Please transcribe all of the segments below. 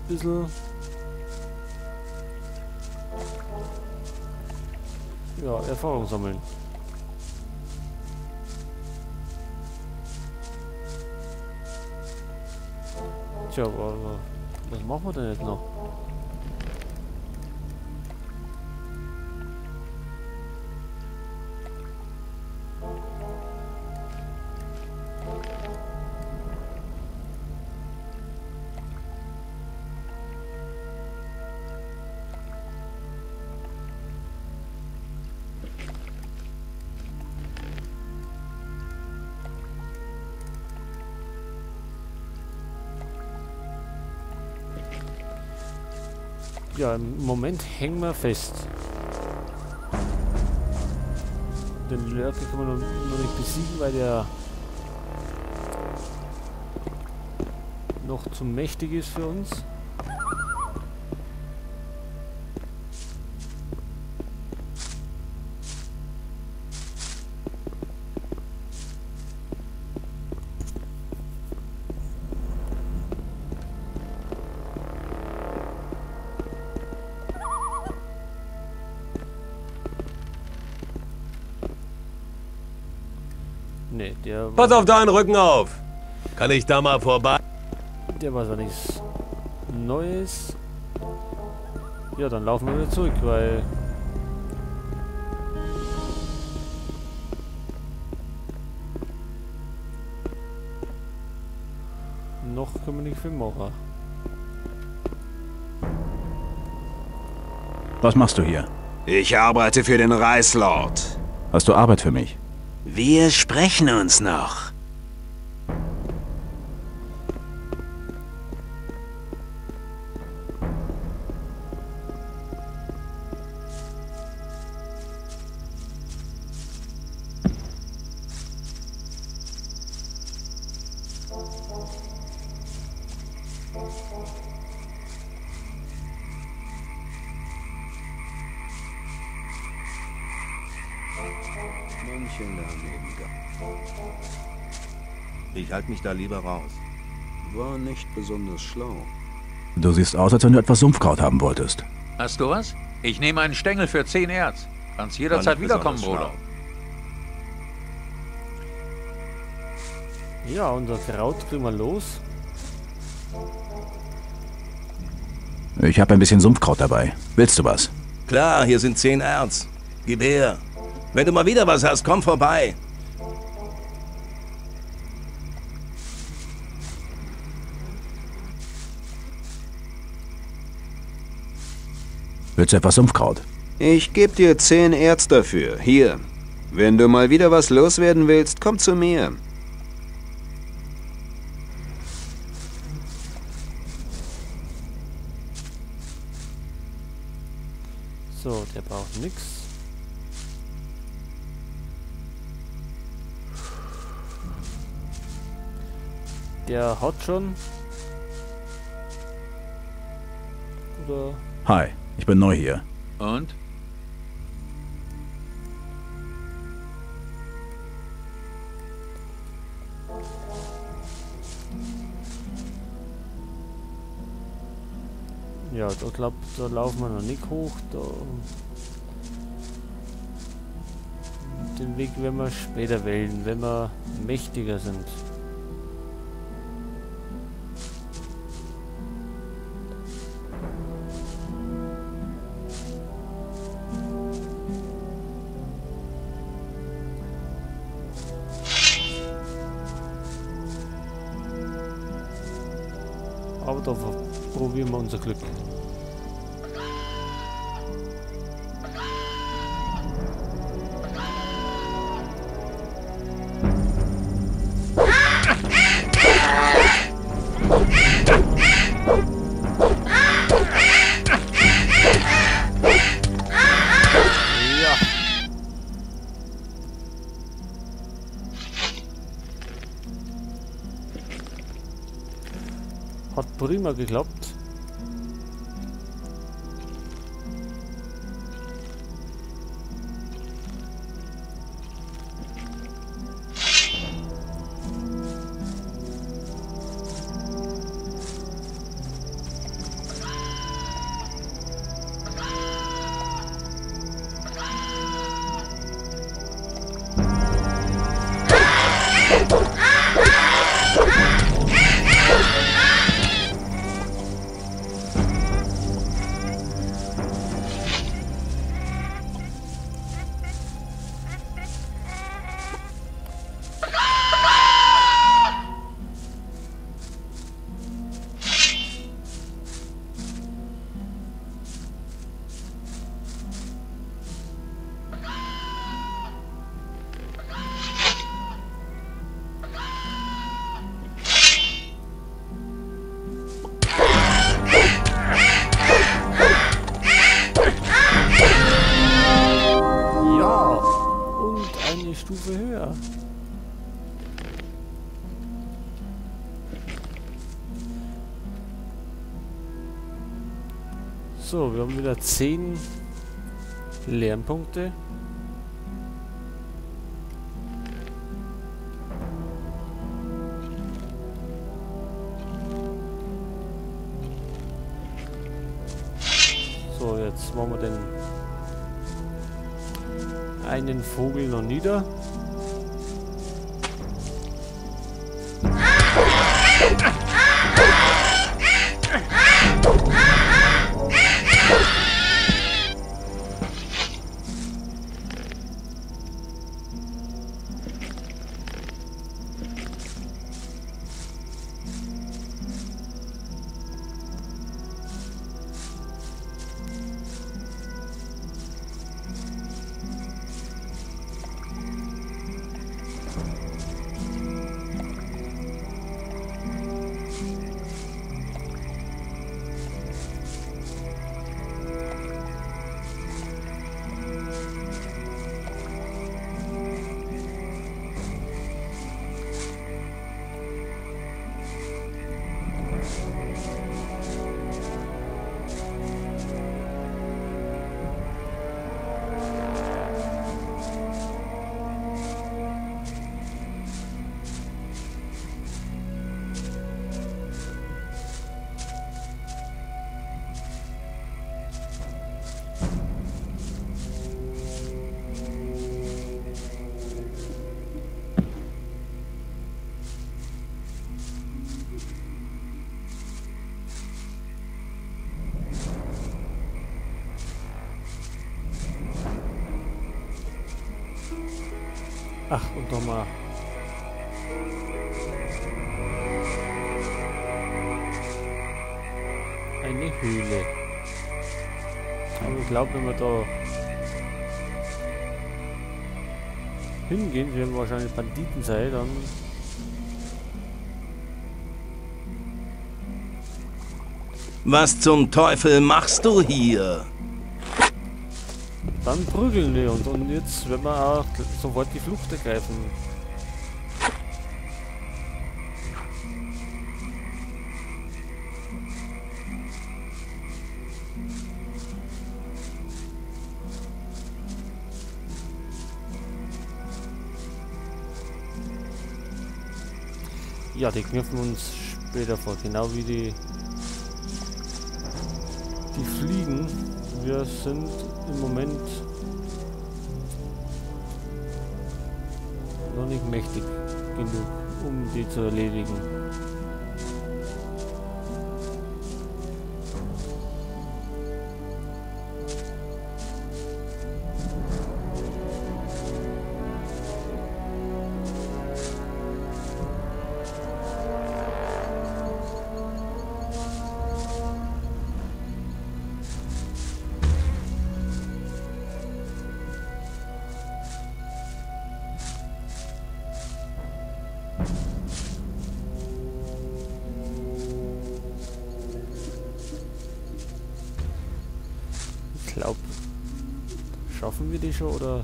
bisschen... Ja, Erfahrung sammeln. Tja, aber was machen wir denn jetzt noch? Ja, im Moment hängen wir fest. Den Lurker kann man noch nicht besiegen, weil der noch zu mächtig ist für uns. Nee, der Pass auf deinen Rücken auf! Kann ich da mal vorbei? Der war zwar nichts Neues. Ja, dann laufen wir wieder zurück, weil... Noch können wir nicht viel machen. Was machst du hier? Ich arbeite für den Reislord. Hast du Arbeit für mich? Wir sprechen uns noch. Ich halte mich da lieber raus. War nicht besonders schlau. Du siehst aus, als wenn du etwas Sumpfkraut haben wolltest. Hast du was? Ich nehme einen Stängel für 10 Erz. Kannst jederzeit wiederkommen, Bruder. Schlau. Ja, unser Kraut kriegen wir los. Ich habe ein bisschen Sumpfkraut dabei. Willst du was? Klar, hier sind 10 Erz. Gib her. Wenn du mal wieder was hast, komm vorbei. Willst du etwas Sumpfkraut? Ich gebe dir 10 Erz dafür. Hier. Wenn du mal wieder was loswerden willst, komm zu mir. So, der braucht nichts. Der hat schon. Oder? Hi, ich bin neu hier. Und? Ja, da glaub, da laufen wir noch nicht hoch. Da den Weg werden wir später wählen, wenn wir mächtiger sind. Aber da probieren wir unser Glück. Ja. Hat prima geklappt. Stufe höher. So, wir haben wieder 10 Lernpunkte. So, jetzt machen wir den einen Vogel noch nieder. Ach, und nochmal. Eine Höhle. Aber ich glaube, wenn wir da hingehen, werden wir wahrscheinlich Banditen sein, dann... Was zum Teufel machst du hier? Dann prügeln wir uns und jetzt werden wir auch sofort die Flucht ergreifen. Ja, die knüpfen uns später vor, genau wie die Fliegen. Wir sind im Moment noch nicht mächtig genug, um die zu erledigen. Ich glaube, schaffen wir die schon oder?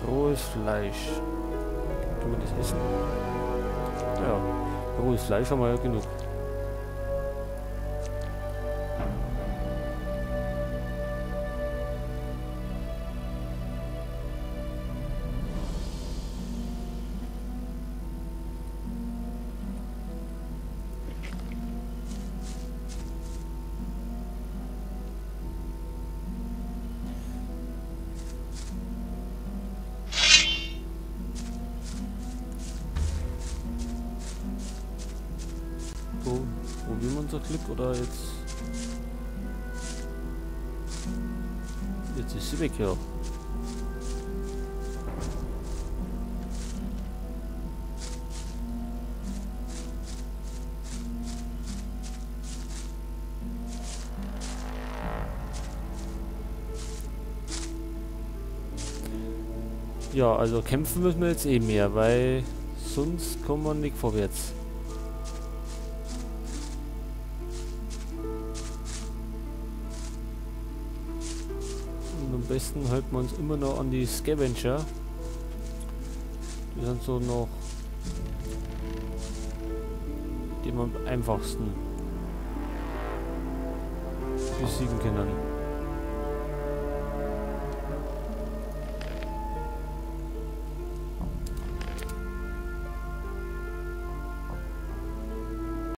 Rohes Fleisch. Können wir das essen? Ja, rohes Fleisch haben wir ja genug. Probieren wir unser Glück oder jetzt? Jetzt ist sie weg, ja. Ja, also kämpfen müssen wir jetzt eh mehr, weil sonst kommen wir nicht vorwärts. besten halten wir uns immer noch an die Scavenger. Die sind so noch die man am einfachsten besiegen können.